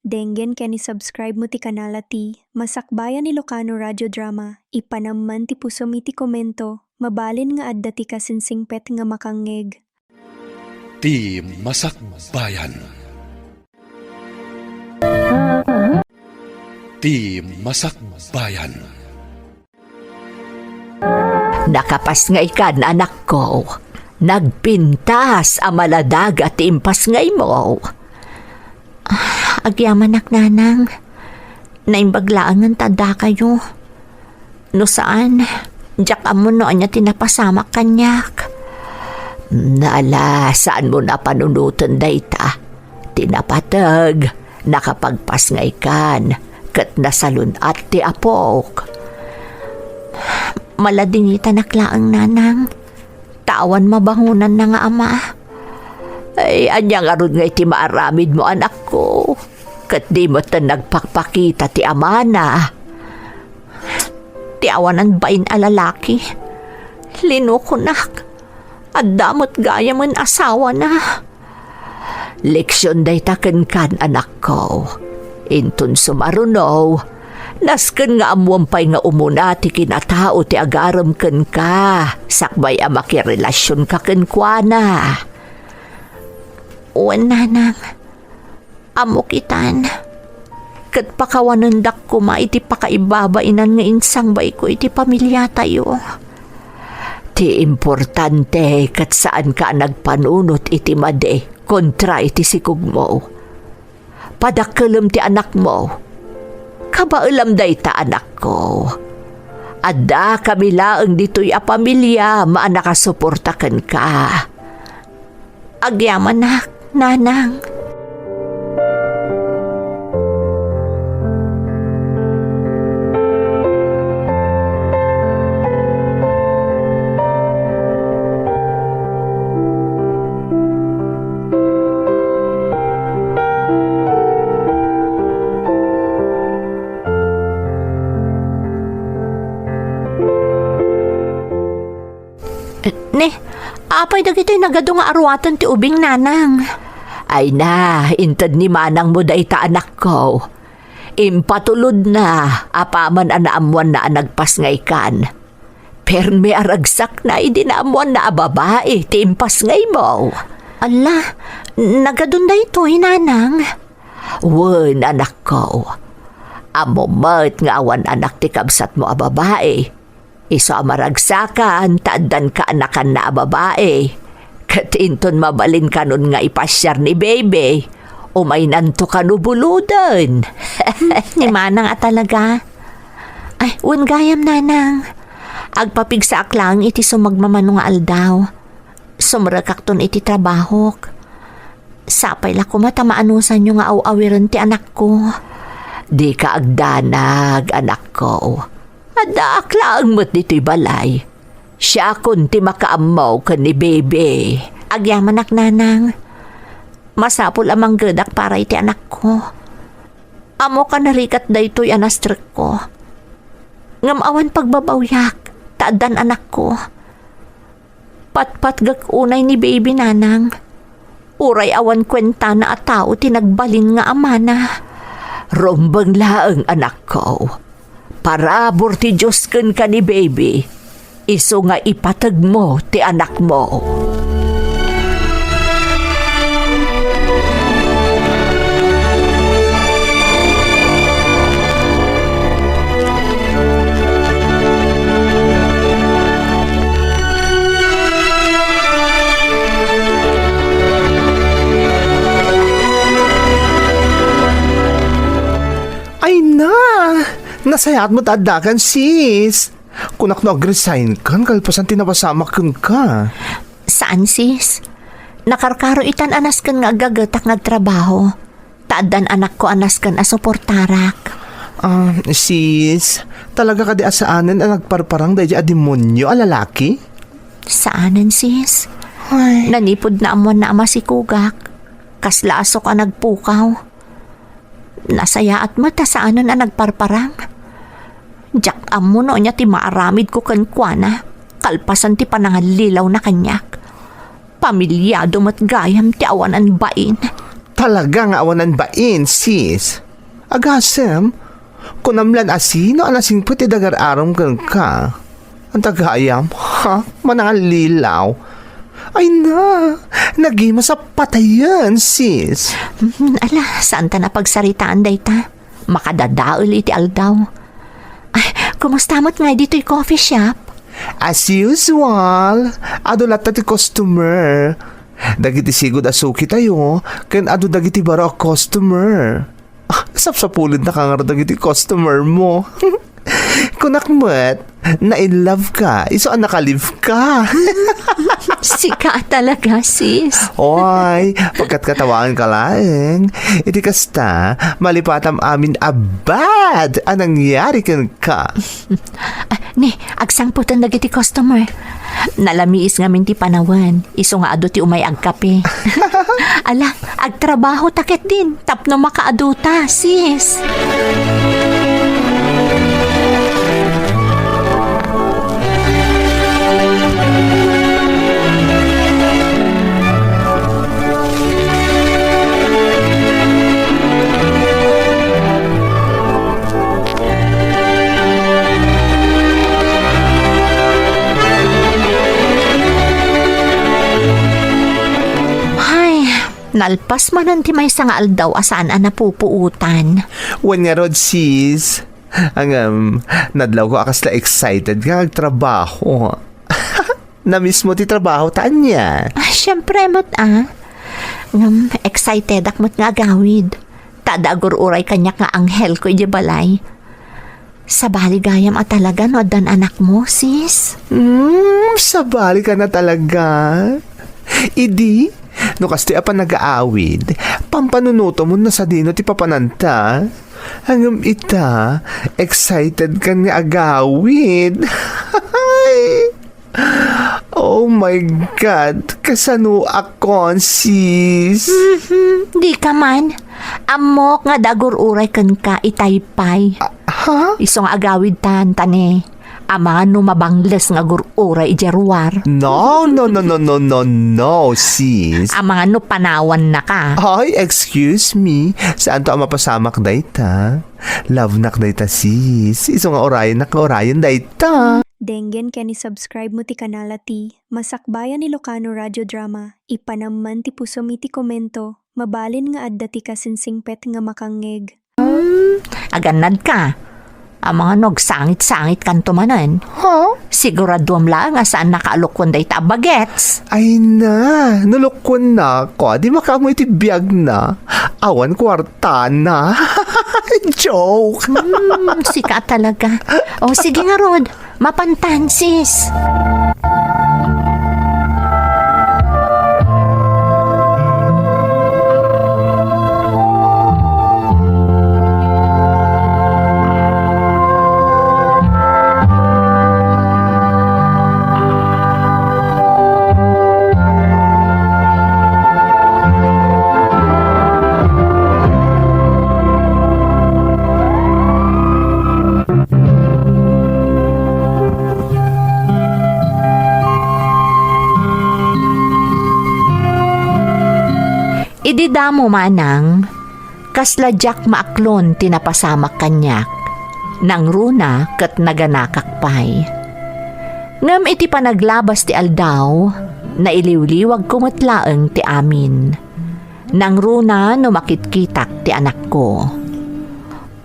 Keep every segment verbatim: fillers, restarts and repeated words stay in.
Denggen ken i-subscribe mo ti kanala ti Masakbayan Ilocano Radio Drama. Ipanam man ti pusom iti komento. Mabalin nga adda ti kasinsingpet nga makangngeg. Ti Masakbayan. Ti Masakbayan. Nakapasngaykan, anakko. Nagpintas a maladaga ti impasngaymo. Ah, agyamanak, nanang. Naimbag laengen ta addakayo. No saan, diak ammo no ania ti napasamak kaniak. Nala, saanmo a panunoten dayta. Ti napateg, nakapagpasngaykan, ket nasalun-at ti apok. Maladingitanak laeng, nanang, ta awan mabangonanna nga ama. Ay, ania ngarud ngay ti maaramidmo, anakko? Ket di metten nagpakpakita ti amana. Ti awanan bain a lalaki. Linukonak. Adda met gayamen asawana. Leksion dayta kenkan, anakko. Inton sumaruno, nasken nga ammoem pay nga umuna ti kinatao ti agarem kenka, sakbay a makirelasionka kenkuana. Wen, nanang. Ammok itan, ket pakawanendak koma iti pakaibabainan nga insangbayko iti pamiliatayo. Ti importante ket saanka a nagpanunot iti madi kontra iti sikogmo. Padakkelem ti anakmo. Kabaelam dayta, anakko. Addakami laeng ditoy a pamiliam a nakasuporta kenka. Agyamanak, nanang. Ne, apay dagitoy nagadu nga aruaten ti ubing, nanang? Ay na, inted ni manangmo dayta, anakko. Impatulodna apaman a naammoanna a nagpasngaykan. Permi a ragsakna idi naammoanna a babai ti impasngaymo. Alla, nagadun daytoy, nanang? Wen, anakko. Ammom met nga awan anak ti kabsatmo a babai. Isu a maragsakan ta addan kaanakanna a babai. Ket inton mabalin kanon nga ipasiar ni Baby, umaynanto kano buloden. Ni manang a talaga. Ay, wen gayam, nanang. Agpapigsaak laeng iti sumagmamano nga aldaw. Sumrekakton iti trabahok. Sapay la koma ta maanusanyo nga aw-awiren ti anakko. Dika agdanag, anakko. Addaak laeng met ditoy balay. Siakon ti makaammo ken ni Baby. Agyamanak, nanang. Masapul a manggedak para iti anakko. Ammok a narigat daytoy a nastrekko. Ngem awan pagbabawiak, ta addan anakko. Patpatgek unay ni Baby, nanang. Uray awan kuentana a tao ti nagbalin nga amana. Rumbeng laeng, anakko. Parabur ti Dios kenka ni Baby. Isu nga ipategmo ti anakmo. Ay na! Nasayaat met ta addakan, sis. Kunak no agresign kan kalpasan ti napasamak kenka. Saan, sis. Nakarkaro itan a nasken nga aggagetak nga agtrabaho. Ta addan anakko a nasken a suportarak. Ah, sis, talaga kadi a saanen a nagparparang daydi a demonyo a lalaki? Saanen, sis. Ay. Nanipud naammoanna a masikogak. Kasla asok a nagpukaw. Nasayaat met ta saanen a nagparparang. Diak ammo no ania ti maaramidko kenkuana, kalpasan ti panangallilawna kaniak. Pamilyado met gayam ti awanan bain. Talaga nga awanan bain, sis. Agasem, kunam lan a sino a nasingpet ti dagar-arom kenka. Anta gayam, ha? Manangallilaw. Ay na, nagimas a patayen, sis. Hmm, ala, saan ta napagsaritaan dayta? Makadadael iti aldaw. Ay, kumusta met ngay ditoy coffee shop? As usual, adu latta ti customer. Dagiti sigud a sukitayo, ken adu dagiti baro a customer. Ah, sapsapulendaka ngarud dagiti customer mo. Kunak met, na-in love ka, isu a nakalif ka. Sika talaga, sis. Oy, pagkatkatawaanka laeng. Iti kasta, malipatam amin a bad a nangyari kenka. Ah, ni, agsangputen dagiti customer. Nalamiis ngamin ti panawen, isu nga adu ti umay agkape. Ala, agtrabaho ta ketdin tapno makaaduta, sis. Ay, nalpas manen ti maysa nga aldaw a saan a napupuotan. Wen ngarud, sis. Ngem, nadlawko a kasla excited nga agtrabaho. Na-miss mo ti trabaho ta ania? Ah, syempre met, ah. Ngem, excitedak met nga agawid. Ta adda agur-uray kaniak nga anghelko idiay balay. Sabali gayam a talaga no addan anakmo, sis? Hmm, sabali ka na talaga. Idi, no kastoy a panagaawid, pampanunotom no sadino ti papananta. Ngem ita, excited kan nga agawid. Oh my God, kasanoakon, sis? Mhm, di ka man. Ammok nga adda agur-uray kenka itay pay. Ah, ha? Isu nga agawid tan, tane. Amangan no mabangles nga agur-uray idiay ruar. No, no, no, no, no, no, no, sis. Amangan no panawanna ka. Ay, excuse me. Saanto a mapasamak dayta? Love nak dayta, sis. Isu nga urayennak nga urayen dayta. Denggen ken i-subscribe mo ti kanal a ti Masakbayan Ilocano Radio Drama. Ipanam man ti pusom iti komento. Mabalin nga adda ti kasinsingpet nga makangngeg. Hmm, agannad ka. Amangan no agsangit-sangit kanto manen. Huh? Siguraduam laeng a saan nakaalukwan dayta a bagets. Ay na, no lukwan na, kua, di makaammo iti biag na. Awan kuarta na. Joke. Hmm, sika talaga. O, sige ngarud. Mapantan, sis. Idi damo manang, kasla diak maaklon ti napasamak kaniak. Nangruna ket naganakak pay. Ngem iti panaglabas ti aldaw, nailiwliwagko met laeng ti amin. Nangruna no makitkitak ti anakko.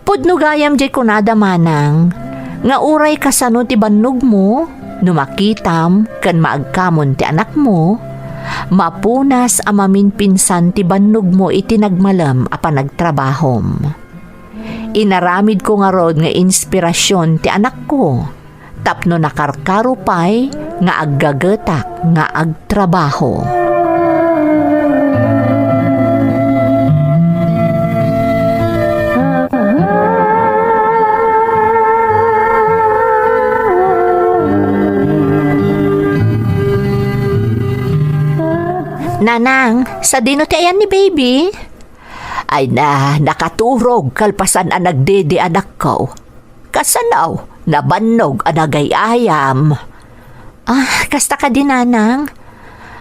Pudno gayam diay kunada manang, nga uray kasano ti bannogmo, no makitam ken maagkamon ti anakmo, mapunas a maminpinsan ti bannogmo iti nagmalem a panagtrabahom. Inaramidko ngarud nga inspirasyon ti anakko, tapno nakarkaro pay nga aggagetak nga agtrabaho. Nanang, sadino ti ayan ni baby? Ay na, nakaturog kalpasan a nagdede anakko. Kasano? Nabannog a nagay-ayam. Ah, kasta kadi, nanang?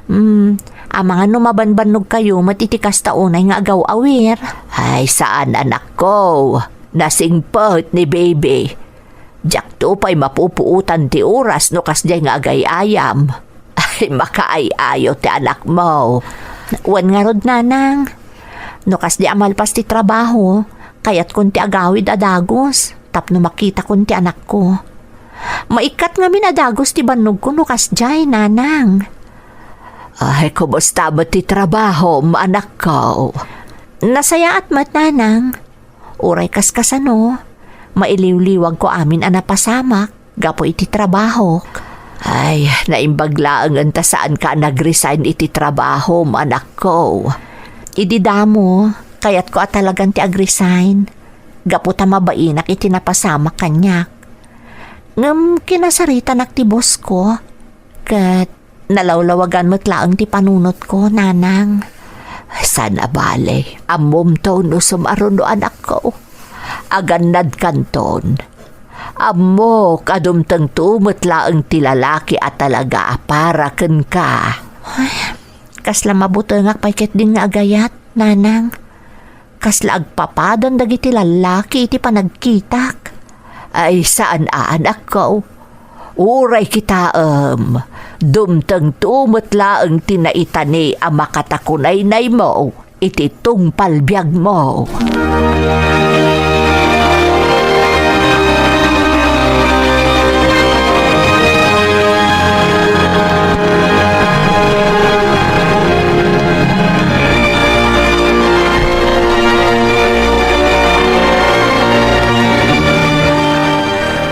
Hmm, Amangan no mabanbannogkayo met iti kasta unay nga agaw-awir. Ay, saan, anakko. Nasingpet ni baby. Diakto pay mapupuotan ti oras no kasdiay nga agay-ayam. Ay, makaay-ayo ti anakmo. Wen ngarud, nanang. No kasdi a malpas ti trabaho, kayatkon ti agawid a dagus tapno makitakon ti anakko. Maikkat ngamin a dagus ti bannogko no kasdiay, nanang. Ay, kumusta met ti trabahom, anakko? Nasayaat met, nanang. Uray kaskasano, mailiwliwagko amin a napasamak gapu iti trabahok. Ay, naimbag laengen ta saanka a nag-resign iti trabahom, anakko. Idi damo, kayatko a talagan ti ag-resign. Gapu ta mabainak iti napasamak kaniak. Ngem kinasaritanak ti bossko, ket nalawlawagan met laeng ti panunotko, nanang. Saan a bale, ammomto no sumaruno, anakko. Agannadkanton. Ammok a dumtengto met laeng ti lalaki a talaga a para kenka. Ay, kasla mabutengak pay ketdin nga agayat, nanang. Kasla agpapadan dagiti lallaki iti panagkitak. Ay, saan a, anakko. Uray kitaem, dumtengto met laeng ti naitani a makatakunaynaymo iti tungpal biagmo.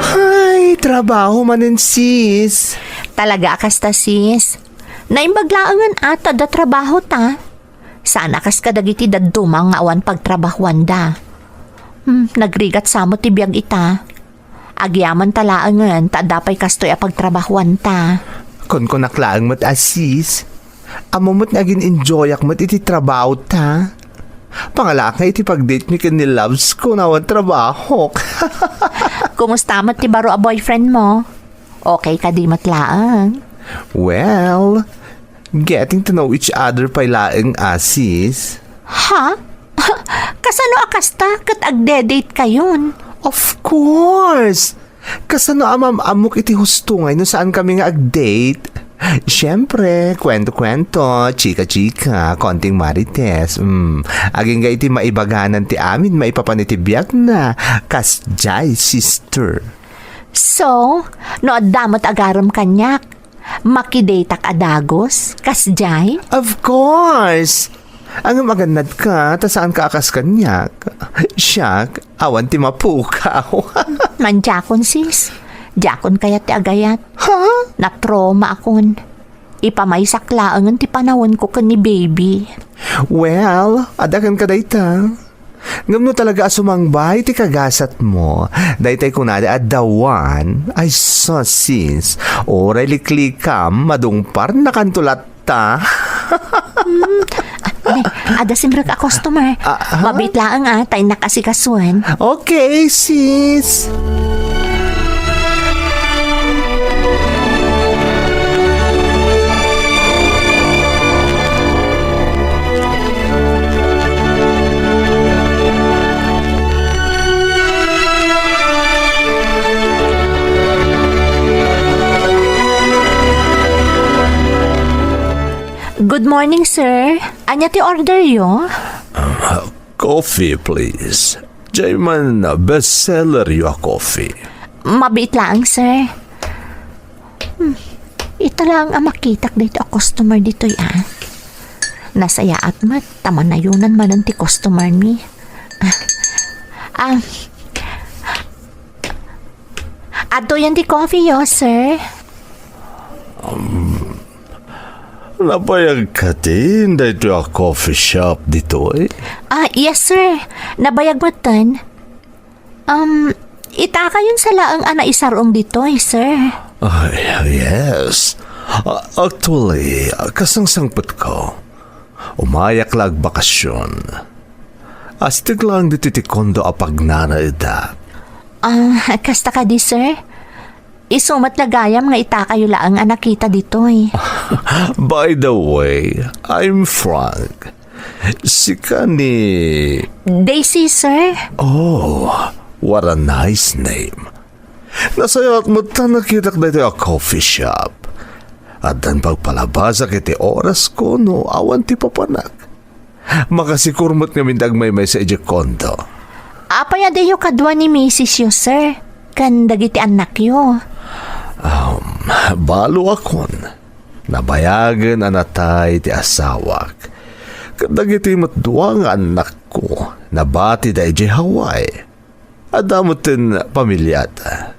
Ay, trabaho manen, sis. Talaga a kasta, sis. Naimbag laengen a ta adda trabaho ta. Saan a kas kadagiti dadduma nga awan pagtrabahuanda. Hmm, nagrigat sa met ti biag ita. Agyamanta laengen ta adda pay kastoy a pagtrabahuanta. Kunkunak laeng met a, sis. Ammo met nga agin-enjoyak met iti trabaho ta. Pangalaak nga iti pag-date mi ken ni loves ko nga awan trabahok. Kumusta met ti baro a boyfriend mo? Okay kadi met laeng? Well, getting to know each other pay laeng a, sis. Ha? Kasano a kasta ket agde-date kayon? Of course! Kasano a mam-ammok iti husto ngay no saan kami nga ag-date? Siyempre, kwento-kwento, chika-chika, konting marites. Mm, agingga iti maibaganan ti amin maipapan iti biagna. Kasdiay, sister. So, no adda met agarem kaniak, makidateak a dagus, kasdiay? Of course! Ngem agannadka, ta saanka a kas kaniak. Siak, awan ti mapukaw. Mandiakon, sis. Diakon kayat ti agayat. Ha? Natrauma akon. Ipamaysak laengen ti panawenko ken ni baby. Well, adda kenka dayta. Ngem no talaga a sumangbay ti kagasatmo, daytay kunada a dawan, ay sus, sis, uray liklikam, madungparnakanto latta. Hmm. Ay, adda simrek a customer. Ah, ha? Mabiit laeng, ah, ta innak asikasuen. Okay, sis. Good morning, sir. Ania ti order yo? Ah, coffee, please. Diay man bestseller yo a coffee. Mabiit laeng, sir. Hmm. Ita laeng a makitak daytoy a customer ditoy, ah. Nasayaat met, ta manayonan manen ti customer mi. Ah. Adtoyen ti coffee yo, sir. Um, nabayag kadi daytoy a coffee shop ditoy? Ah, yes, sir. Nabayag metten. Um, ita kayon sa laeng a naisar-ong ditoy, sir. Ay, yes. Ah, actually, kasangsangpetko. Umayak la agbakasyon. Astig lang ditoy ti kondo a pagnanaedak. Ah, kasta kadi, sir? Isu met la gayam nga itakayo laeng a nakita ditoy. By the way, I'm Frank. Sika ni Daisy, sir. Oh, what a nice name. Nasayaat met ta nakitak daytoy a coffee shop. Addan pagpalabasak iti orasko no awan ti papanak. Makasikur met ngamin ti agmaymaysa idiay kondo. Apay a diyo kadua ni misisyo, sir, ken dagiti annakyo? Um, balo akon. Nabayagen a natay ti asawak. Ket dagiti met dua nga annakko, nabatida idiay Hawaii. Adda metten pamiliata.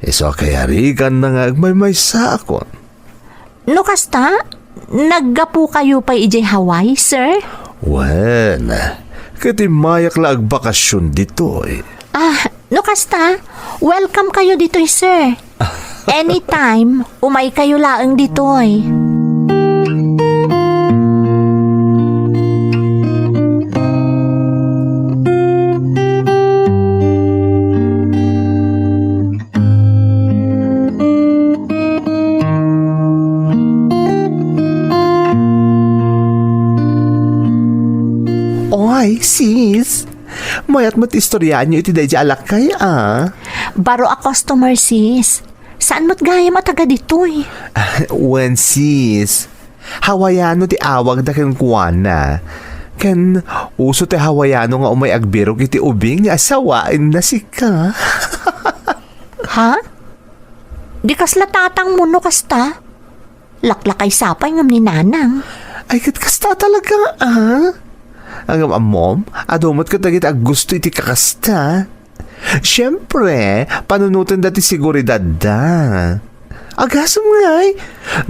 Isu a kayariganna nga agmaymaysaakon. No kasta, naggapukayo pay idiay Hawaii, sir? Wen, ket immayak la agbakasyon ditoy. Ah, no kasta, welcome kayo ditoy, sir. Anytime, umay kayo laeng ditoy. Oy, sis. Mayat met istoryaanyo iti daydi a lakay, a. Baro a customer, sis. Saan met gayam a taga ditoy? Wen, sis. Hawaiano ti awagda kenkuana. Ken uso ti Hawaiano nga umay agbirok iti ubing ni asawaenna sika. Ha? Di kasla tatangmo no kasta? Laklakay sapay ngem ni nanang. Ay, ket kasta talaga, a? Ngem ammom, adu met ket dagiti aggusto iti kakasta. Siempre, panunotenda ti seguridadda. Agasem ngay,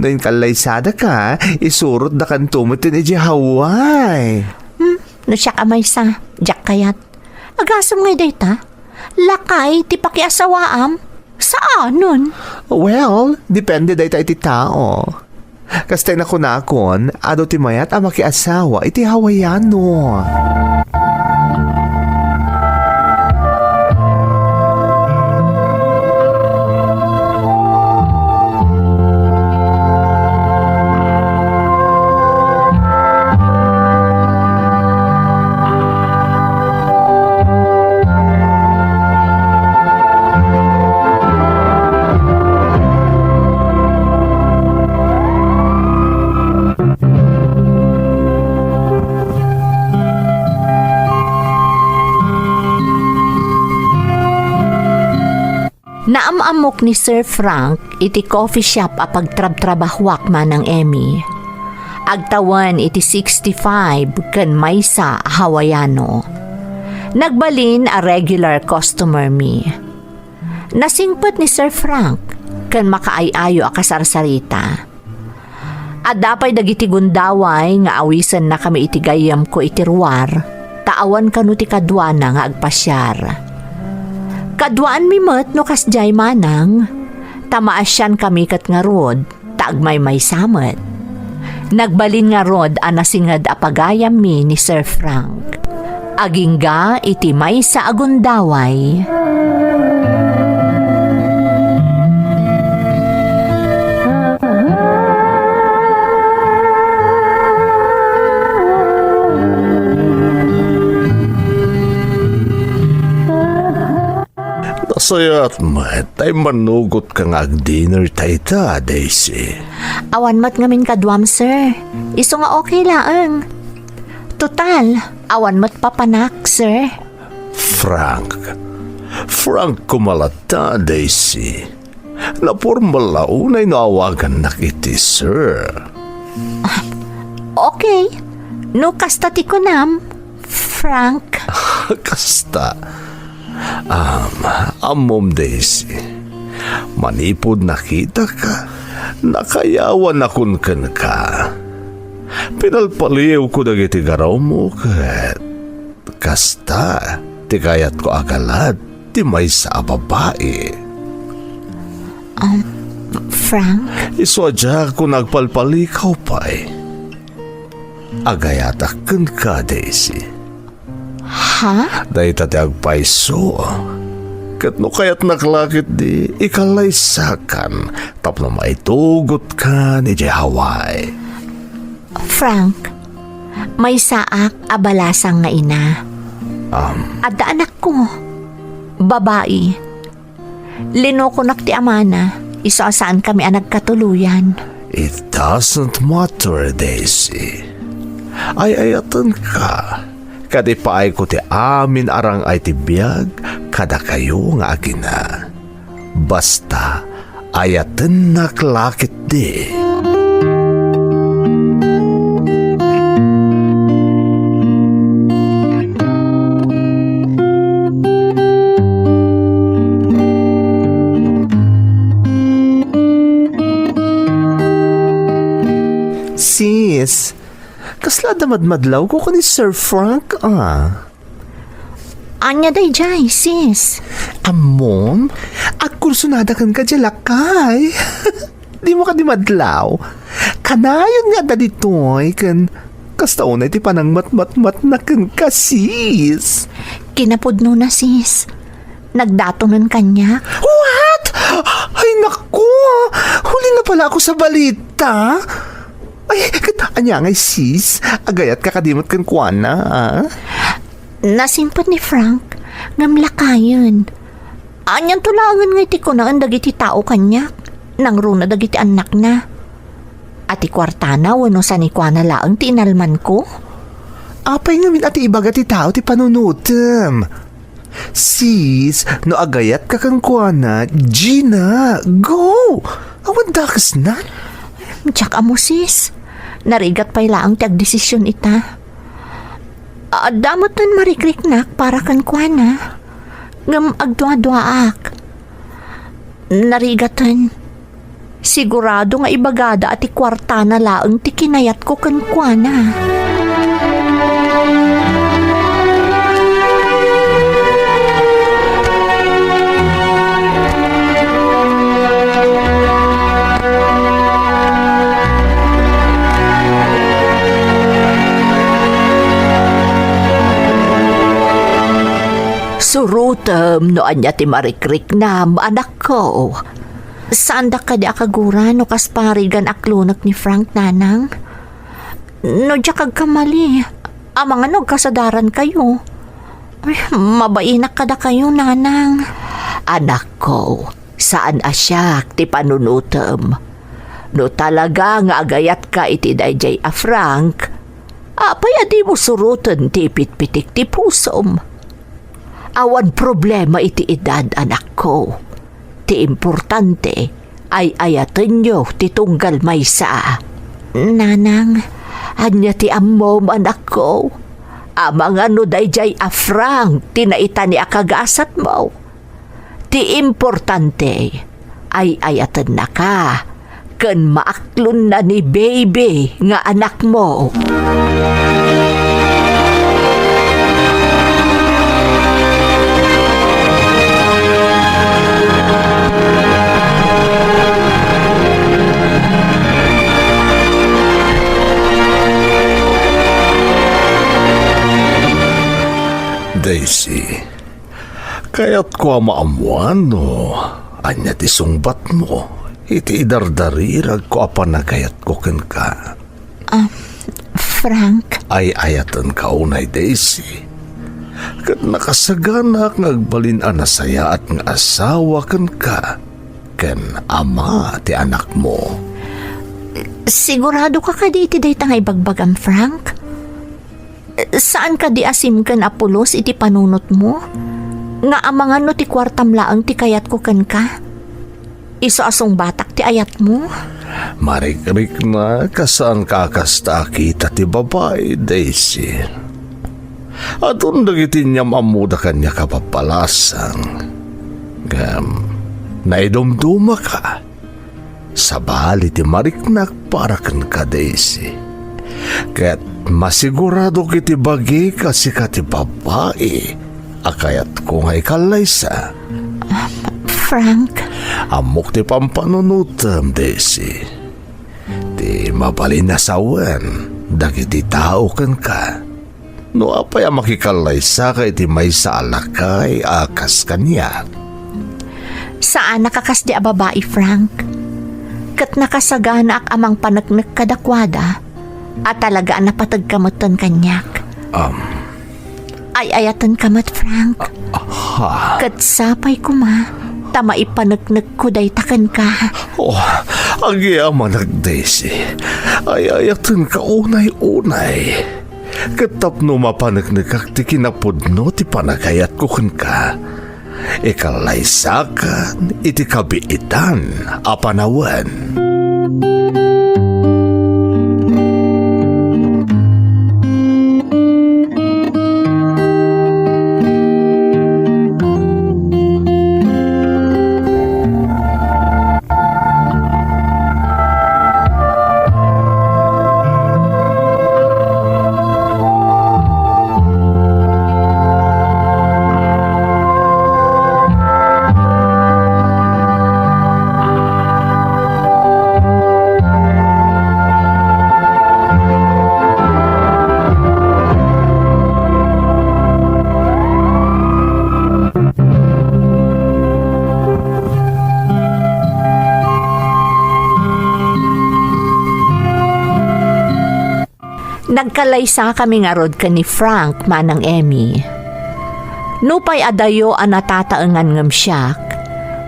no inkallaysadaka, isurotdakanto met idiay Hawaii. Hmm, no siak a maysa, diak kayat. Agasem ngay dayta, lakay ti pakiasawaam, saanen? Well, depende dayta iti tao. Kasta ti nakunakon, adu ti mayat a makiasawa iti Hawaiano. Naam-ammok ni Sir Frank iti coffee shop a pagtrabtrabahuak, Manang Emmy. Agtawen iti sixty-five ken maysa a Hawaiano. Nagbalin a regular customer mi. Nasingpet ni Sir Frank ken makaay-ayo a kasarsarita. Adda pay dagiti gundaway nga awisennakami iti gayyemko iti ruar, ta awan kano ti kaduana nga agpasiar. Kaduaanmi met no kasdiay, Manang, ta maasiankami ket ngarud, ta agmaymaysa met. Nagbalin ngarud a nasinged a pagayammi ni Sir Frank. Agingga iti maysa a gundaway. Nasayaat met ta immanugotka nga agdinner ta ita, Daisy. Awan met ngamin kaduam, sir. Isu nga okay laeng. Total, awan met papanak, sir. Frank. Frank koma latta, Daisy. Napormal la unay no awagannak iti sir. Okay. No kasta ti kunam, Frank. Kasta. Am, ammom, Daisy. Manipud nakitaka, nakayawanakon kenka. Pinalpaliwko dagiti garamo ket kasta ti kayatko a galad ti maysa a babai. Um, Frank? Isu a diak no agpalpalikaw pay. Agayatak kenka, Daisy. Ha? Dayta ti agpayso. Ket no kayatnak la ketdi, ikallaysakan tapno maitugotkan idiay Hawaii. Frank, maysaak a balasang nga ina. Um. Adda anakko. Babai. Linokonak ti amana, isu a saankami a nagkatuloyan. It doesn't matter, Daisy. Ay-ayatenka, ket ipaayko ti amin a rang-ay ti biag kadakayo nga agina. Basta, ayatennak la ketdi. Sis, kasla adda madmadlawko ken ni Sir Frank, ah? Ania daydiay, sis? Ammom, agkursunada kenka diay lakay. Dimo kadi madlaw. Kanayon nga adda ditoy, ken kasta unay ti panangmatmatmatna kenka, sis. Kinapudnona, sis. Nagdatonen kaniak. What? Ay, naku! Huli na pala ako sa balita. Ay, ket ania ngay, sis? Agayatka kadi met kenkuana, ah? Nasimpet ni Frank, ngem lakayen. Anianto laengen ngay ti kunaen dagiti tao kaniak? Nangruna dagiti annakna. A ti kuartana wenno sanikuana laeng ti inalmanko? Apay ngamin a ti ibaga ti tao ti panunotem? Sis, no agayatka kenkuana, Gina, go! Awan dakesna. Diak ammo, sis. Narigat pay laeng ti agdesision ita. Adda metten marikriknak para kenkuana. Ngem agduaduaak. Narigaten. Sigurado nga ibagada a ti kuartana laeng ti kinayatko kenkuana. Surotem no ania ti marikriknam, anakko. Saandak kadi a kagura no kas parigan aklonek ni Frank, nanang? No diak agkamali, amangan no agkasadarankayo. Ay, mabainak kadakayo, nanang. Anakko, saan a siak ti panunotem. No talaga nga agayatka iti daydiay a Frank, apay a dimo suroten ti ipitpitik ti pusom? Awan problema iti edad, anakko. Ti importante, ay-ayatenyo ti tunggal maysa. Nanang, ania ti ammom, anakko? Amangan no daydiay a Frank ti naitani a kagasatmo. Ti importante, ay-ayatennaka ken maaklonna ni baby nga anakmo. Daisy, kayatko a maammoan no ania ti sungbatmo iti idardariragko a panagayatko kenka. Ah, Frank? Ay-ayatenka unay, Daisy. Ket nakasaganak nga agbalin a nasayaat nga asawa kenka ken ama ti anakmo. Sigurado ka kadi iti dayta nga ibagbagam, Frank? Saan kadi a simken a pulos iti panunotmo? Nga amangan no ti kuartam laeng ti kayatko kenka? Isu a sungbatak ti ayatmo? Marikriknak a saanka a kasta a kita ti babai, Daisy. Adun dagiti inyam-ammoda kaniak a babbalasang. Ngem, naidumdumaka. Sabali ti mariknak para kenka, Daisy. Ket masiguradok iti bagik a sika ti babai a kayatko nga ikallaysa. Frank. Ammok ti pampanunotem, Daisy. Ti mabalin a sawen dagiti tao kenka. No apay a makikallaysaka iti maysa a lakay a kas kaniak, Saanak a kasdi a babai, Frank. Ket nakasaganaak a mangpaneknek kadakuada, a talaga a napategka metten kaniak. Um. Ay-ayatenka met, Frank. Ha? Ket sapay koma, ta maipaneknekko dayta kenka. Oh, agyamanak, Daisy. Ay-ayatenka unay-unay. Ket tapno mapaneknekak ti kinapudno ti panagayatko kenka, ikalaysakan iti kabiitan a panawen. Nagkalaysakami ngarud ken ni Frank, Manang Emmy. Nupay adayo a natataengan ngem siak,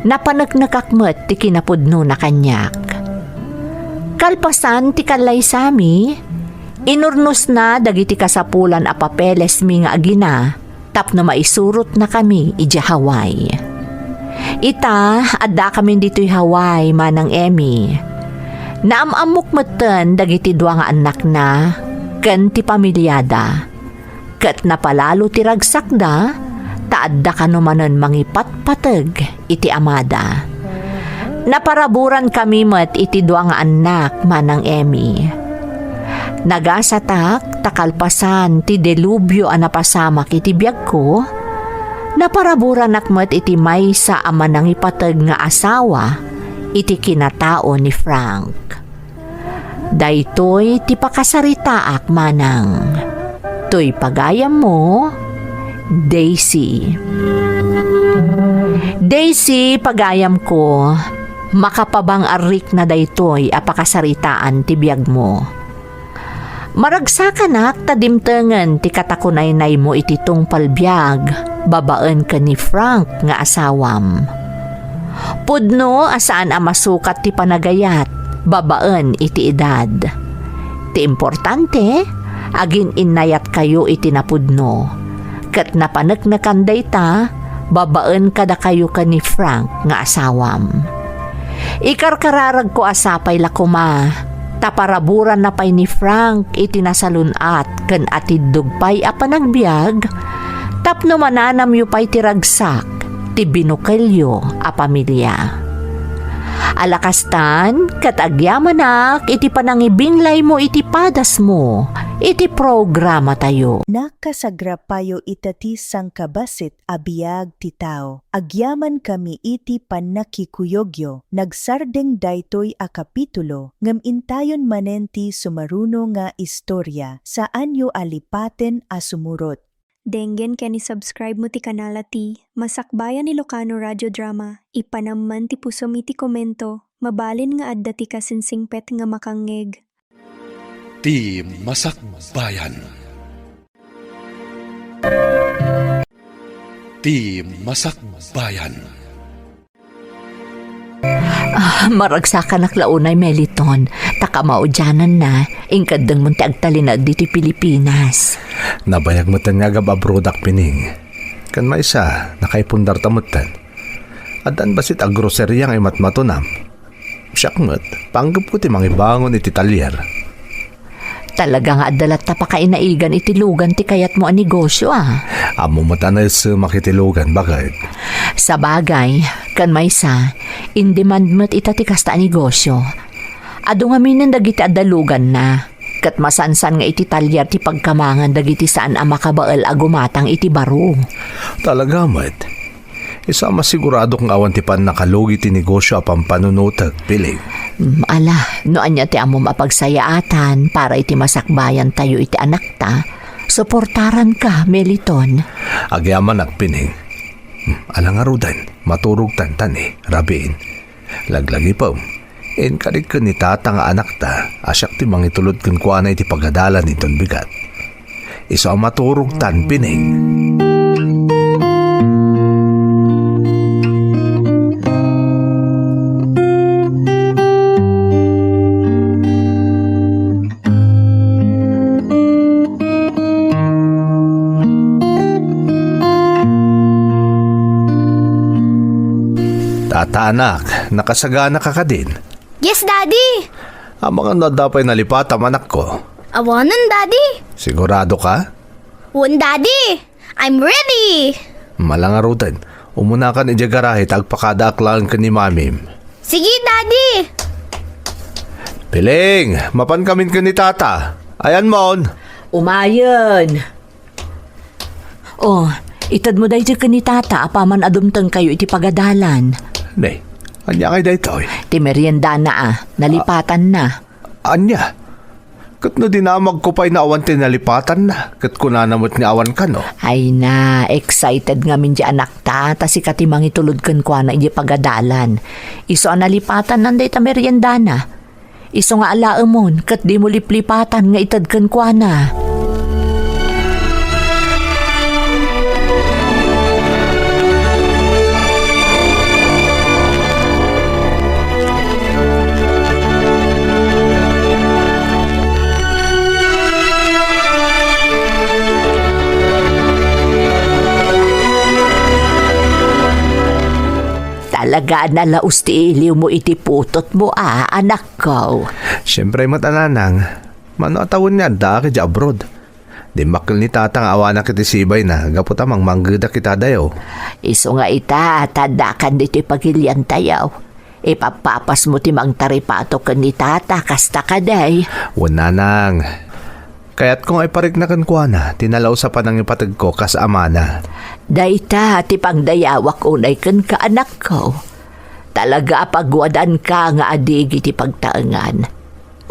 napaneknekak met ti kinapudnona kaniak. Kalpasan ti kallaysami, inurnosna dagiti kasapulan a papelesmi nga agina tapno maisurotnakami idiay Hawaii. Ita, addakamin ditoy Hawaii, Manang Emmy. Naam-ammok metten dagiti dua nga annakna ken ti pamiliada. Ket napalalo ti ragsakda, ta adda kano manen mangipatpateg iti amada. Naparaburan kami met iti dua nga annak, Manang Emmy. Nagasatak ta kalpasan ti delubio a napasamak iti biagko, naparaburanak met iti maysa a manangipateg nga asawa iti kinatao ni Frank. Daytoy ti pakasaritaak, Manang. Toy pagayammo, Daisy. Daisy, pagayamko, makapabang-arikna daytoy a pakasaritaan ti biagmo. Maragsakanak ta dimtengen ti katakunaynaymo iti tungpal biag babaen ken ni Frank nga asawam. Pudno a saan a masukat ti panagayat babaen iti edad. Ti importante, agin-innayatkayo iti napudno, ket napaneknekan dayta babaen kadakayo ken ni Frank nga asawam. Ikarkararagko a sapay la koma, ta paraburanna pay ni Frank iti nasalun-at ken atiddog pay a panagbiag, tapno mananamyo pay ti ragsak ti binukelyo a pamilia. Ala kastan, ket agyamanak iti panangibinglaymo iti padasmo iti programatayo. Nakasagrapayo ita ti sangkabassit a biag ti tao. Agyamankami iti pannakikuyogyo. Nagsardeng daytoy a kapitulo, ngem intayon manen ti sumaruno nga istoria. Saanyo a lipaten a sumurot. Denggen ken i-subscribe mo ti kanal a ti Masakbayan Ilocano Radio Drama. Ipanam man ti pusom iti komento. Mabalin nga adda ti kasinsingpet nga makangngeg. Ti Masakbayan. Ti Masakbayan. Ah, maragsakanak la unay, Meliton, ta kamaudiananna, inkeddengmon ti agtalinaed ditoy Pilipinas. Nabayag metten nga agab-abroadak, Pining. Ken maysa, nakaipundarta metten. Addan bassit a groceria nga imatmatonam. Siak met, panggepko ti mangibangon iti talyer. Talaga nga adda latta pakainaigan iti lugan ti kayatmo a negosio, a. Ammom met a naessemak iti lugan, baket. Sabagay, ken maysa, in-demand met ita ti kasta a negosio. Adu ngaminen dagiti adda luganna, ket masansan nga iti talyer ti pagkamangan dagiti saan a makabael a gumatang iti baro. Talaga met. Isu a masiguradok nga awan ti pannakalugi ti negosio a pampanunotek, Piling. Mm, ala, no ania ti ammom a pagsayaatan para iti masakbayantayo iti anakta, suportaranka, Meliton. Agyamanak, Pining. Ala ngaruden, maturogtan ta ni, rabiin. Laglagipem, inkadik ken ni tata nga anakta a siak ti mangitulod kenkuana iti pagadalan inton bigat. Isu a maturogtan, Pineng. Tata, anak, nakasagana ka kadin? Yes, Daddy. Amangan no adda pay nalipatam, anakko. Awanen, Daddy. Sigurado ka? Wen, Daddy. I'm ready. Ala ngaruden, umunakan idiay garahe ta agpakadaak laeng ken ni Mamim. Sige, Daddy. Piling, mapankamin ken ni Tata. Ayanmon. Umayen. Oh, itedmo daytoy ken ni Tata apaman a dumtengkayo iti pagadalan. Ne, ania ngay daytoy? Ti meriendana a, nalipatanna. Ania? Ket no dinamagko pay no awan ti nalipatanna, ket kunana met nga awan kano. Ay na, excited ngamin ti anakta, ta sika ti mangitulod kenkuana idiay pagadalan. Isu a nalipatanna dayta meriendana. Isu nga alaemon, ket dimo liplipatan nga ited kenkuana. Talaga a nalaus ti iliwmo iti putotmo a, anakko. Siempre met a, nanang, mano a tawen nga addaak idiay abroad. Dimmakkel ni Tata nga awanak iti sibayna gapu ta mangmanggedak ita dayo. Isu nga ita, ta addakan ditoy pagiliantayo. Ipappapasmo ti mangtaripato ken ni Tata, kasta kadi? Wen, nanang. Kayatko nga iparikna kenkuana ti nalaus a panangipategko kas amana. Dayta ti pangdayawak unay kenka, anakko. Talaga a pagwadanka nga addigi ti pagtaengan.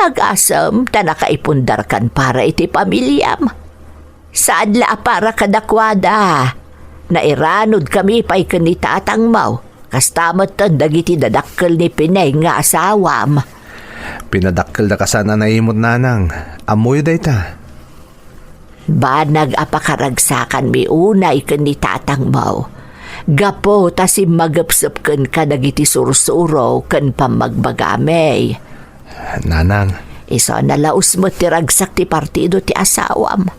Agasem ta nakaipundarkan para iti pamiliam. Saan la a para kadakuada. Nairanudkami pay ken ni tatangmo. Kasta metten dagiti dadakkel ni Pineng nga asawam. Pinadakkelda kasano a naimut, nanang. Ammoyo dayta. Banag a pakaragsakanmi unay ken ni tatangmo. Gapu ta simmagepsep kenka dagiti sursuro ken pammagbagami. Nanang. Isu a nalaus met ti ragsak ti partido ti asawam.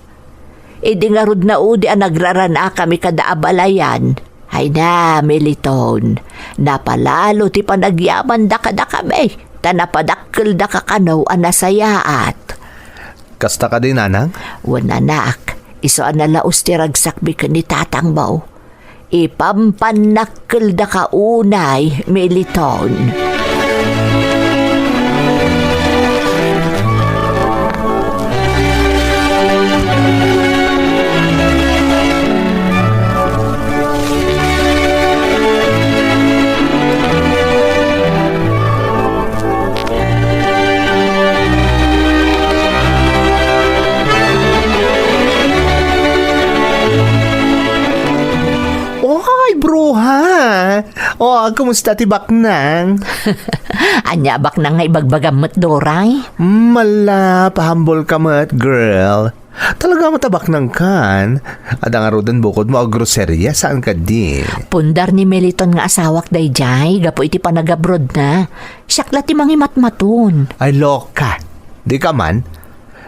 Idi ngarud naudi a nagraranakami kada abalayan, ay na, Militon, napalalo ti panagyamanda kadakami, ta napadakkelda kakano a nasayaat. Kasta kadi, nanang? Wen, anak, isu a nalaus ti ragsakmi ken ni tatangmo. Ipampannakkeldaka unay, Militon. Oy, bruha! O, kumusta ti baknang? Ania baknang nga ibagbagam met, Doray? Mala, pahambol ka met, girl. Talaga met a baknang kan. Adda ngaruden bukodmo a groseria, saan kadi? Pundar ni Meliton nga asawak daydiay, gapu iti panagabrodna. Siak la ti mangimatmaton. Ay, loka. Di ka man?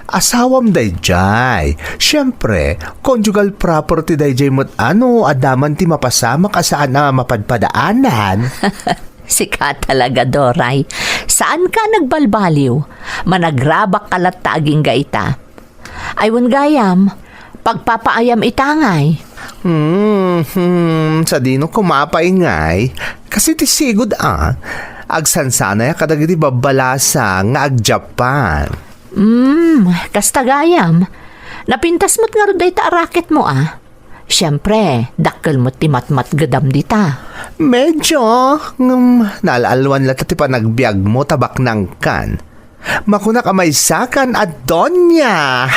Asawam daydiay. Siempre, conjugal property daydiay met ano, adda man ti mapasamak a saan a mapadpadaanan. Sika talaga, Doray. Saan ka nagbalbaliw? Managrabak ka latta agingga ita. Ay, wen gayam, pagpapaayam ita ngay. Hmm, hmm, sadino kumapay ngay? Kasi ti sigud a, agsansanay kadagiti babbalasa nga agjapan. Hmm, kasta gayam. Napintas met ngarud dayta a racket mo, a. Siempre, dakkel met ti matmatgedam dita. Medyo, ngem, naal-alwan latta ti panagbiagmo ta baknangkan. Makunak a maysakan a Doña.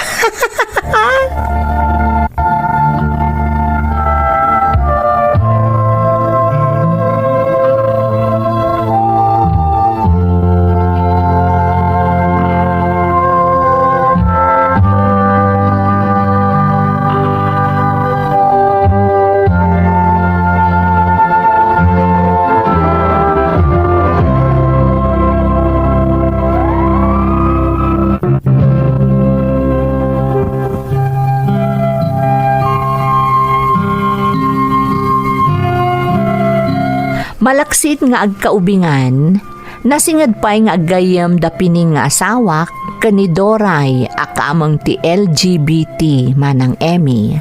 Palaksid nga agkaubingan, nasinged pay nga aggayyem da Pining nga asawak ken ni Doray a kaameng ti L G B T manang Emmy.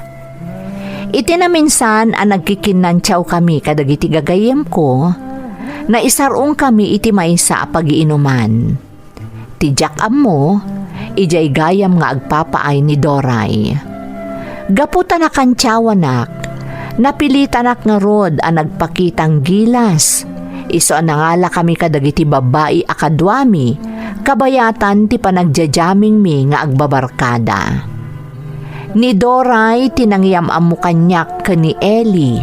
Iti naminsan a nagkikinnantiawkami kadagiti gagayyemko, naisar-ongkami iti maysa a pagiinuman. Ti diak ammo, idiay gayam nga agpapaay ni Doray. Gapu ta nakantiawanak, napilitanak ngarud a nagpakitang gilas. Isu a nangalakami kadagiti babbai a kaduami, kabayatan ti panagjajammingmi nga agbabarkada. Ni Doray ti nangyam-ammo kaniak ken ni Eli.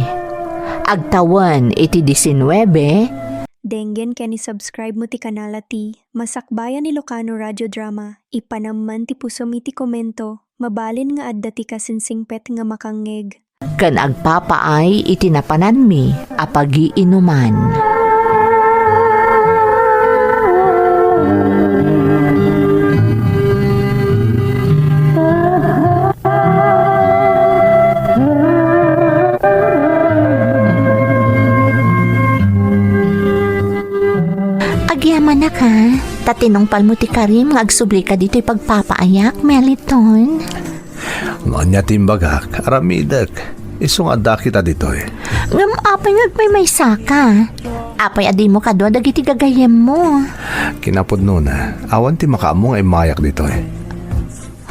Agtawen iti disinnuebe, Denggen ken i-subscribe mo ti kanal a ti Masakbayan Ilocano Radio Drama. Ipanamman ti pusom iti komento. Mabalin nga adda ti kasinsingpet nga makangngeg. Ken agpapaay iti napananmi a pagiinuman. Agyamanak, ha? Ta tinungpalmo ti karim nga agsublika ditoy pagpapaayak, Meliton. No ania ti imbagak, aramidek. Isu nga adda kita ditoy. Ngem apay nga agmaymaysaka? Apay a dimo kadua dagiti gagayyemmo? Kinapudnona, awan ti makaammo nga immayak ditoy.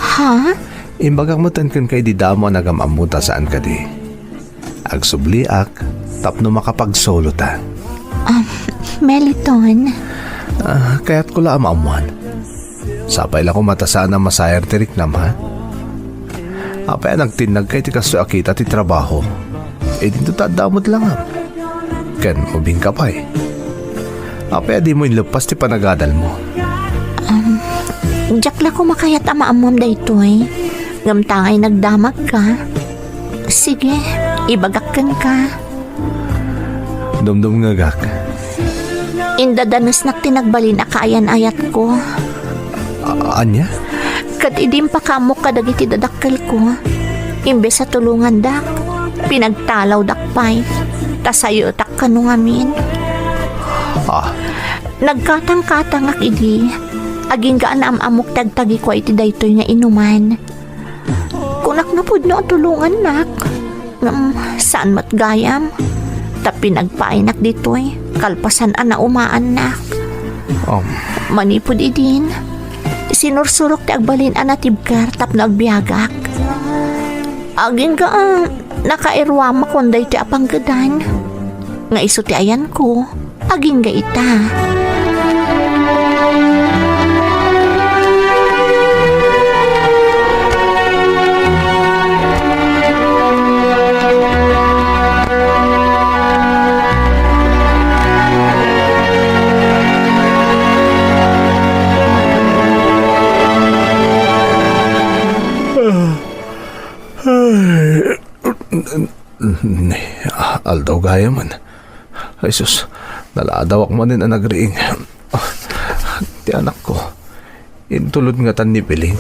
Ha? Imbagak metten kenka idi damo a nagam-ammo ta saan kadi. Agsubliak tapno makapagsolo ta. Ah, Meliton. Ah, kayatko la a maammuan. Sapay la koma ta saan a masayar ti riknam, ha? Apay a nagtinnagka iti kastoy a kita ti trabaho? Idinto ta adda met langam. Ken ubingka pay. Apay a dimo inleppas ti panagadalmo? Um, diak la koma kayat a maammuam daytoy. Ngem ta ngay nagdamagka. Sige, ibagak kenka. Dumdumngegak. Indadanesnak ti nagbalin a kaayan-ayatko. A-, ania? Ket idi impakaammok kadagiti dadakkelko, imbes a tulongandak, pinagtalawdak pay, ta sayotak kano ngamin. Ah. Nagkatangkatangak idi, agingga a naam-ammok ti agtagikua iti daytoy nga inuman. Kunak no pudno a tulongannak. Ngem saan met gayam. Ta pinagpaaynak ditoy, kalpasan a naumaannak. Um. Manipud idin, sinursurok ti agbalin a natibker tapno agbiagak. Agingga a nakairuamakon daytoy a panggedan. Nga isu ti ayanko. Agingga ita. Ay, aldaw gayam. Ay sus, naladawak manen a nagriing. Ah, ti anakko, intulod ngatan ni Piling.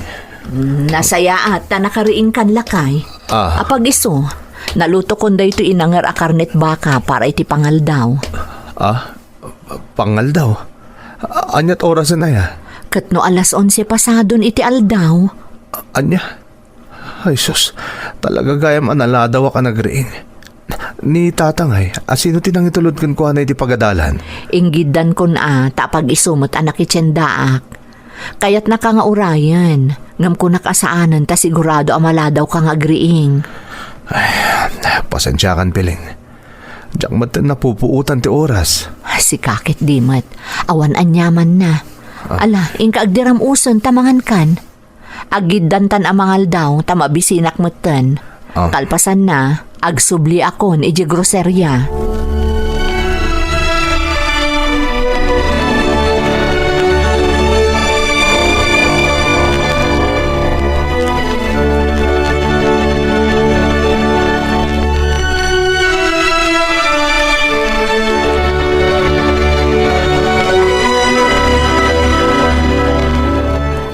Mm, nasayaat ta nakariingkan, lakay. Ah. Apag-isu, nalutokon daytoy inanger a karnet baka para iti pangaldaw. Ah, pangaldaw? A-, aniat orasen aya? Ket no alas onse pasadon iti aldaw. A-, ania? Ay sus, talaga gayam a naladawak a nagriing. Ni Tatangay, a sino ti nangitulod kenkuana iti pagadalan? Inggiddankon a, ta apag-isu met a nakitiendaak. Kayatnaka nga urayen, ngem kunak a saanen ta sigurado a maladawka nga agriing. Ay, pasensiakan, Piling. Diak met napupuotan ti oras. Sika ket di met. Awan aniamanna. Ah. Ala, inka agdiram usen ta mangankan. Aggiddantan a mangaldaw ta mabisinak metten. Ah. Kalpasanna, agsubliakon idiay groseria.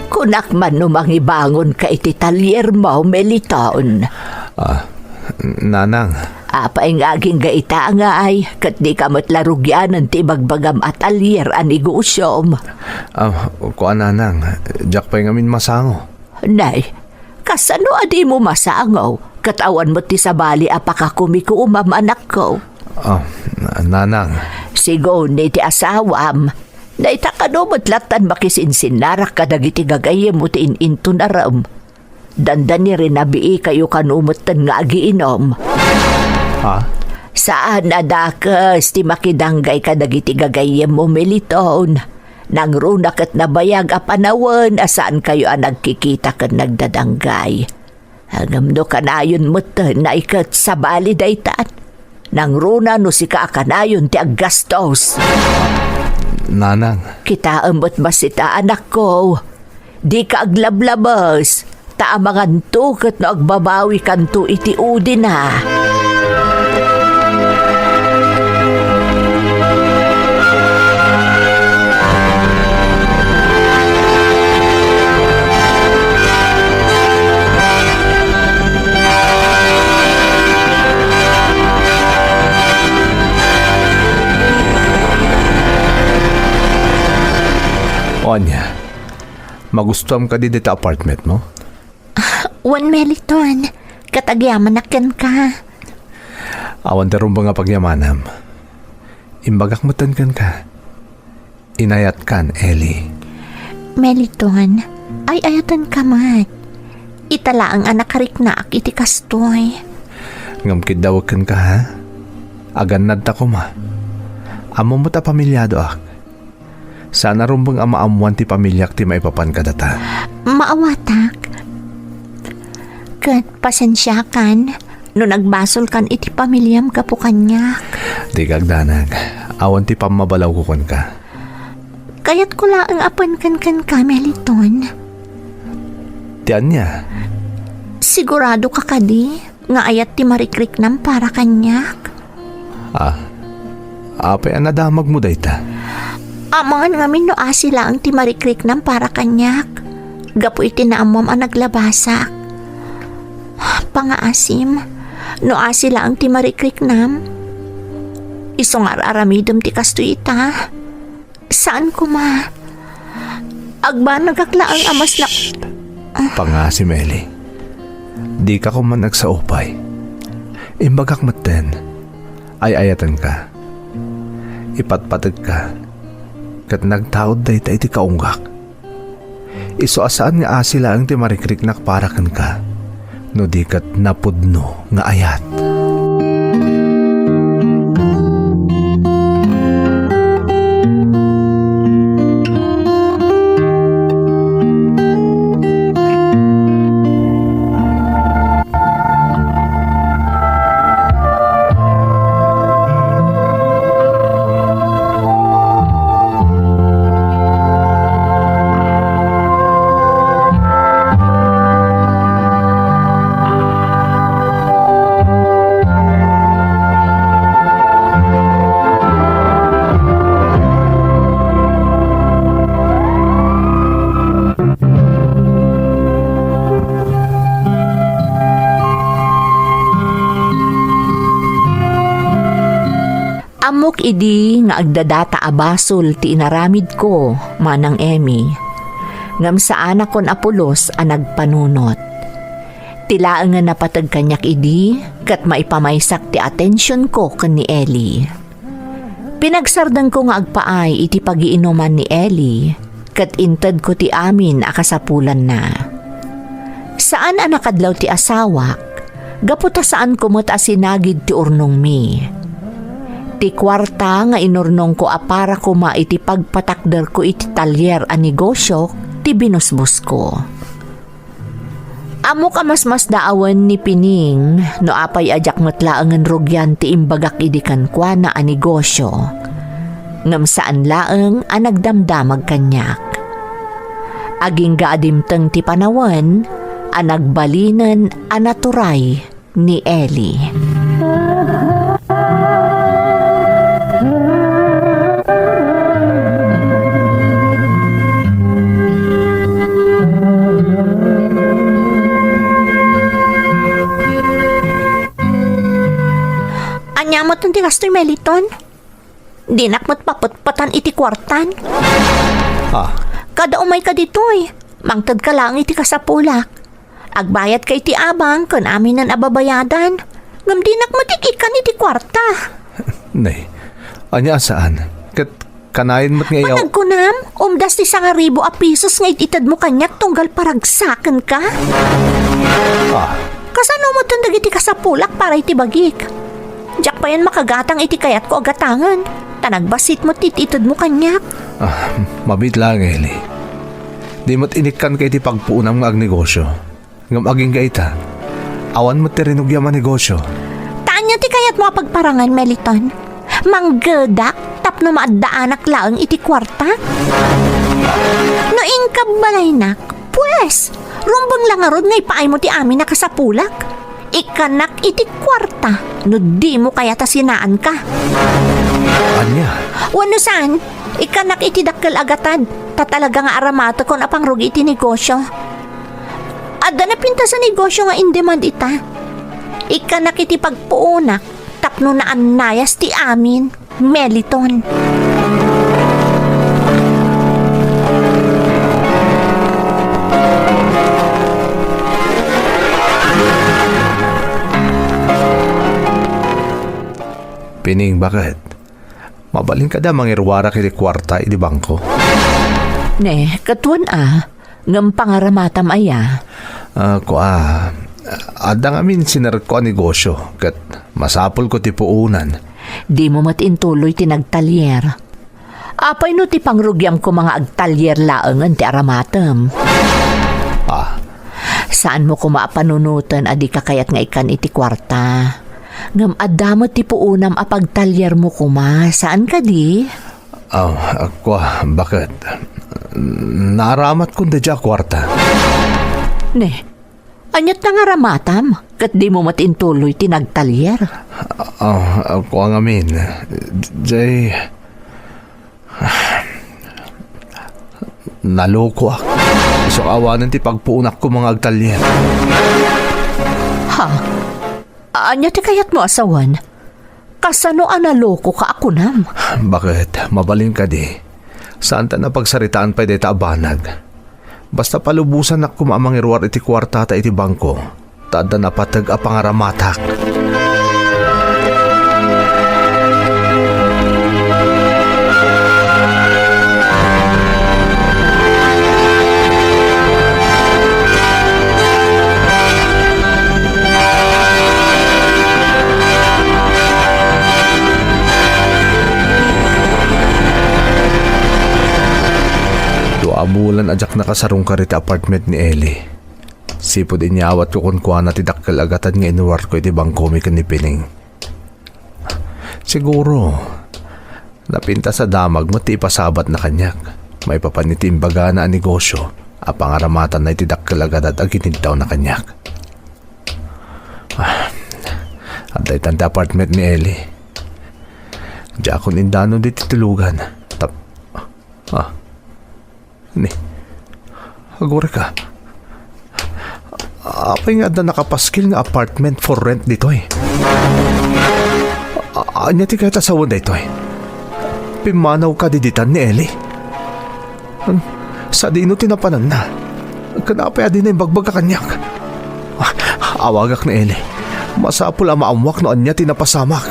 Kunak man no mangibangonka iti taliermo, Meliton. Ah, nanang. Apay nga agingga ita ngay, ket dika met la rugianen ti ibagbagam a talyer a negosiom? Ah, kuan, nanang, diak pay ngamin masango. Nay, kasano a dimo masango? Ket awan met ti sabali a pakakumikuumam, anakko. Ah, nanang. Siguni ti asawam. Dayta kano met lattan makisinsinnarak kadagiti gagayyemmo ti in-inton arem. Dandani rinabiikayo kano metten nga agiinom. Ha? Saan a dakes ti makidanggay kadagiti gagayyemmo, Meliton. Nangruna ket nabayag a panawen a saankayo a nagkikita ken nagdadanggay. Ngem no kanayon metten, nay, ket sabali daytan. Nangruna no sika a kanayon ti aggastos. Nanang. Kitaem met bassit, anakko. Dika aglablabes, ta amanganto ket no agbabawikanto iti udina. O ania, magustuam kadi dita apartmentmo? Wen, Meliton, ket agyamanak kenka. Awan ti rumbeng a pagyamanam. Imbagak metten kenka. Inayatkan, Ellie. Meliton, ay-ayatenka met. Ita laeng a nakariknaak iti kastoy. Ngem kiddawek kenka, ha? Agannadta koma. Ammom met a pamiliadoak. Saan a rumbeng a maammoan ti pamiliak ti maipapan kadata. Maawatak. Ket pasensiakan no nagbasolkan iti pamiliam gapu kaniak. Dika agdanag. Awan ti pammabalawko kenka. Kayatko laeng a penken kenka, Meliton. Ti ania? Sigurado ka kadi nga ayat ti marikriknam para kaniak? Ah, apay a nadamagmo dayta? Amangan ngamin no asi laeng ti marikriknam para kaniak, gapu iti naammoam a naglabasak. Pangaasim, no asi laeng ti marikriknam, isu nga ar-aramidem ti kastoy ita. Saan koma. Agbanagak laeng a mas na- Shh! Pangaasim, Ellie. Dika koma agsaupay. Imbagak metten, ay-ayatenka. Ipatpategka. Ket nagtaud dayta iti kaunggak. Isu a saan nga asi laeng ti marikriknak para kenka, no di ket napudno nga ayat. Ammok idi nga agdadata a basol ti inaramidko, Manang Emmy. Ngem saanakon a pulos a nagpanunot. Ti laeng nga napateg kaniak idi, ket maipamaysak ti atensionko ken ni Ellie. Pinagsardengko nga agpaay iti pagiinuman ni Ellie, ket intedko ti amin a kasapulanna. Saan a nakadlaw ti asawak, gapu ta saanko met a sinagid ti urnongmi. Ti kuarta nga inurnongko a para koma iti pagpatakderko iti talyer a negosiok ti binusbosko. Ammok a masmasdaawen ni Pining no apay a diak met laengen rugian ti imbagak idi kenkuana a negosio, ngem saan laeng a nagdamdamag kaniak. Agingga a dimteng ti panawen a nagbalinen a naturay ni Eli. met ti kastoy, Meliton. Dinak met papetpetan iti kuartan. Ah. Kada umayka ditoy, mangtedka laeng iti kasapulak. Agbayadka iti abang ken aminen a babayadan. Ngem dinak met ik-ikkan iti kuarta. Nay, ania a saan? Ket kanayon met nga iyaw- Panagkunam, umdas ti sangaribu a pisos nga it-itedmo kaniak tunggal paragsakenka? Ah. Kasano met dagiti kasapulak para iti bagik? Diak payen makagatang iti kayatko a gatangen, ta nagbassit met ti it-itedmo kaniak. Ah, mabiit laeng, Eli. Di met inikkanka iti pagpuonam nga agnegosio. Ngem agingga ita, awan met ti rinugiam a negosio. Ta ania ti kayatmo a pagparangan, Meliton? Manggedak tapno maaddaanak laeng iti kuarta? No inka balaynak, pues, rumbeng la ngarud nga ipaaymo ti amin a kasapulak. Ikkanak iti kuarta no dimo kayat a sinaanka. Ania? Wenno saan, ikkanak iti dakkel a gatad, ta talaga nga aramatekon a pangrugi iti negosio. Adda napintas a negosio nga in-demand ita. Ikkanak iti pagpuonak tapno naannayas ti amin, Meliton. Pining, bakit? Mabalin kada mangiruarak iti kuarta iti bangko? Ne, ket wen a, ngem pangaramatam aya? Ah, kua, adda ngamin sinerrekko a negosio, ket masapulko ti puonan. Dimo met intuloy ti nagtalyer. Apay no ti pangrugiam koma nga agtalyer laengen ti aramatem? Ah. Saanmo koma a panunoten a dika kayat nga ikkan iti kuarta. Ngem adda met ti puonam a pagtalyermo koma, saan kadi? Ah, kua, bakit? Naaramatkon daydiay a kuarta. Ne, aniat nga aramatam? Ket dimo met intuloy ti nagtalyer? Ah, kua ngamin. Jay, nalokoak. Isu awanen ti pagpuonak koma nga agtalyer. Ha? Ania ti kayatmo a sawen? Kasano a nalokoka a kunam? Bakit? Mabalin kadi? Saanta a pagsaritaan pay dayta a banag. Basta palubosanak koma a mangiruar iti kuartata iti bangko, ta adda napateg a pangaramatak. Dua a bulan a diak nakasarungkar iti apartment ni Eli. Sipud inyawatko kenkuana ti dakkel a gatad nga inuarko iti bangkomi ken ni Pining. Siguro, napintas a damag met ti ipasabatna kaniak maipapan iti imbagana a negosio a pangaramatanna iti dakkel a gatad a giniddawna kaniak. Ah, adda itan ti apartment ni Eli. Diakon indanon ditoy tulugan. Tap-, ah, Ni, agurayka. Apay nga adda nakapaskil nga apartment for rent ditoy? A-, ania ti kayat a sawen daytoy? Pimmanaw kadi ditan ni Eli? Hmm, sadino ti napananna? Ken apay a dina imbagbaga kaniak? Ah, awagak ni Eli. Masapul a maammuak no ania ti napasamak.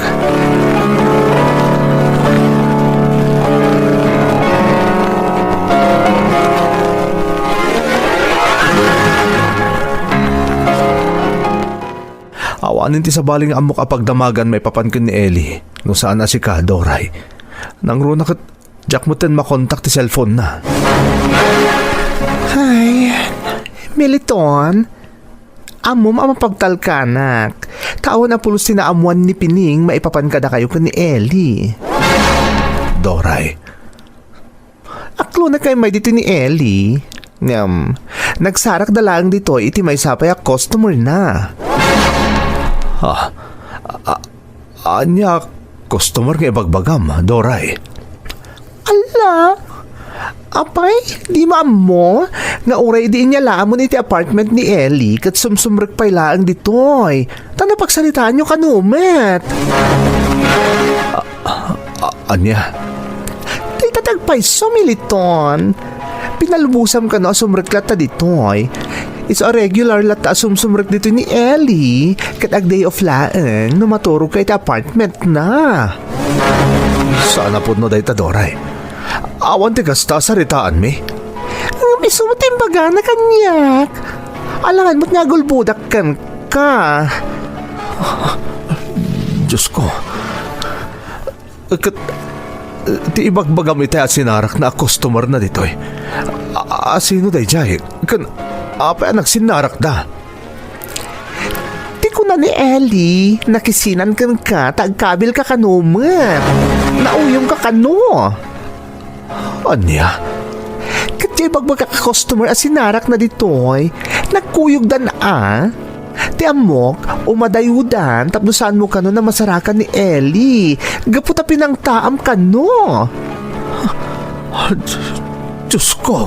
Awanen ti sabali nga ammok a pagdamagan maipapan ken ni Eli, no saan a sika, Doray. Nangruna ket diak metten makontak ti cellphone na. Ay, Militon, ammom a mapagtalkanak. Ta awan a pulos ti naammuan ni Pining maipapan kadakayo ken ni Eli. Doray. Aklonakay met ditoy ni Eli. Ngem, nagsarakda laeng ditoy iti maysa pay a customer na. Ah, a-, ania customer nga ibagbagam, Doray? Ala, Apay, dimo ammo nga uray idi inyalaamon iti apartment ni Ellie ket sumsumrek pay laeng ditoy. Ta napagsaritaanyo kano met? A-, a-, ania? Dayta ti agpayso, Meliton. Pinalubosam kano a sumrek latta ditoy. Isu a regular latta a sumsumrek ditoy ni Ellie ket ag-day off laeng no maturogka iti apartmentna. Saan a pudno dayta, Doray. Awan ti kasta a saritaanmi. Ngem isu met ti imbagana kaniak. Alangan met nga agulbodak kenka. Diosko. Ket, ti ibagbagam iti asinarakna a customer na ditoy. A, a, sino daydiay? Ken apay a nagsinnarakda? Ti kuna ni Ellie, nakisinan kenka, ta agkabilka kano met. Nauyongka kano. Ania? Ket ti ibagbagak a customer a sinarakna ditoy, nagkuyogdan a. Ti ammok, umadayudan tapno saanmo kano a masarakan ni Ellie. Gapu ta pinangtaam kano. Diosko.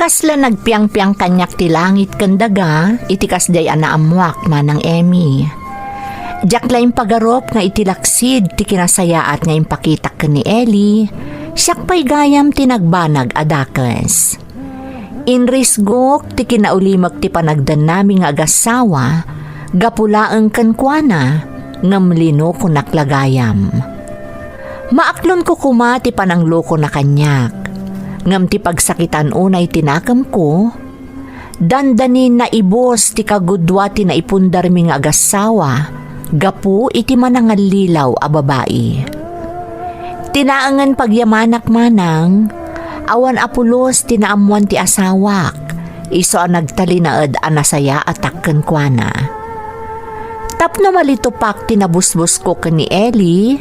Kasla nagpiangpiang kaniak ti langit ken daga iti kasdiay a naammoak, Manang Emmy. Diak la impagarup nga iti laksid ti kinasayaat nga impakitak ken ni Ellie, siak pay gayam ti nagbanag a dakes. Inrisgok ti kinaulimek ti panagdannami nga agassawa gapu laeng kenkuana, ngem linokonak la gayam. Maaklonko koma ti pananglokona kaniak, ngem ti pagsakitan unay ti nakemko, dandani naibus ti kagudua ti naipundarmi nga agassawa gapu iti manangallilaw a babai. Ti naengen pagyamanak, Manang, awan a pulos ti naammoan ti asawak, isu a nagtalinaed a nasayaatak kenkuana. Tapno malitupak ti nabusbusko ken ni Ellie,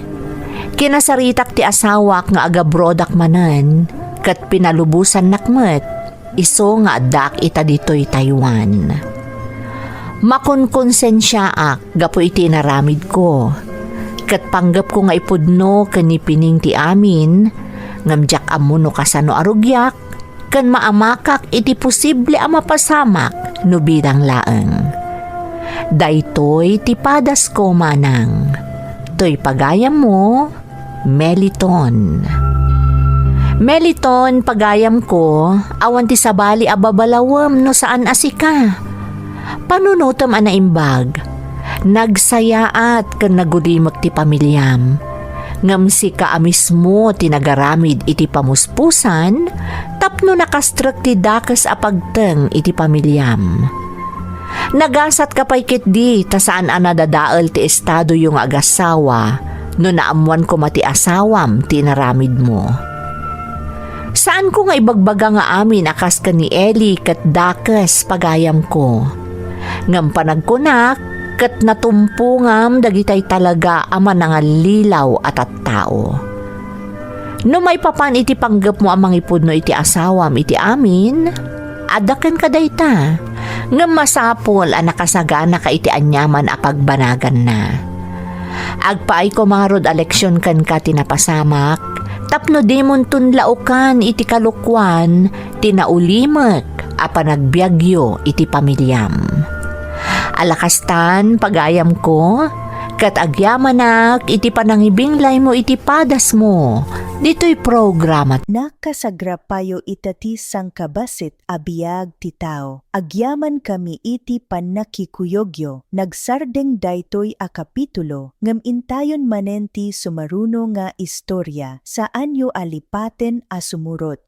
kinasaritak ti asawak nga agabrodak manen, ket pinalubosannak met, isu nga addaak ita ditoy Taiwan. Makonkonsensiaak gapu iti inaramidko, ket panggepko nga ipudno ken ni Pining ti amin, ngem diak ammo no kasano a rugiak, ken maamakak iti posible a mapasamak no bilang laeng. Daytoy ti padasko, Manang. Toy pagayammo, Meliton. Meliton, pagayamko, awan ti sabali a babalawem no saan a sika. Panunotem a naimbag. Nagsayaat ken nagulimek ti pamiliam. Ngem sika a mismo ti nagaramid iti pamuspusan tapno nakastrek ti dakes a pagteng iti pamiliam. Nagasatka pay ketdi ta saan a nadadael ti estadoyo nga agassawa no naammoan koma ti asawam ti inaramidmo. Saanko nga ibagbaga nga amin a kas ken ni Eli ket dakes pagayamko. Ngem panagkunak ket natumpongam dagitay talaga a manangallilaw a tattao. No maipapan iti panggepmo a mangipudno iti asawam iti amin, adda kenka dayta, ngem masapul a nakasaganaka iti aniaman a pagbanaganna. Agpaayko ngarud a leksion kenka ti napasamak, tapno dimonton laokan iti kalokuan ti naulimek a panagbiagyo iti pamiliam. Ala kastan, pagayamko, ket agyamanak iti panangibinglaymo iti padasmo ditoy programa. Nakasagrapayo ita ti sangkabassit a biag ti tao. Agyamankami iti pannakikuyogyo. Nagsardeng daytoy a kapitulo, ngem intayon manen ti sumaruno nga istoria. Saanyo a lipaten a sumurot.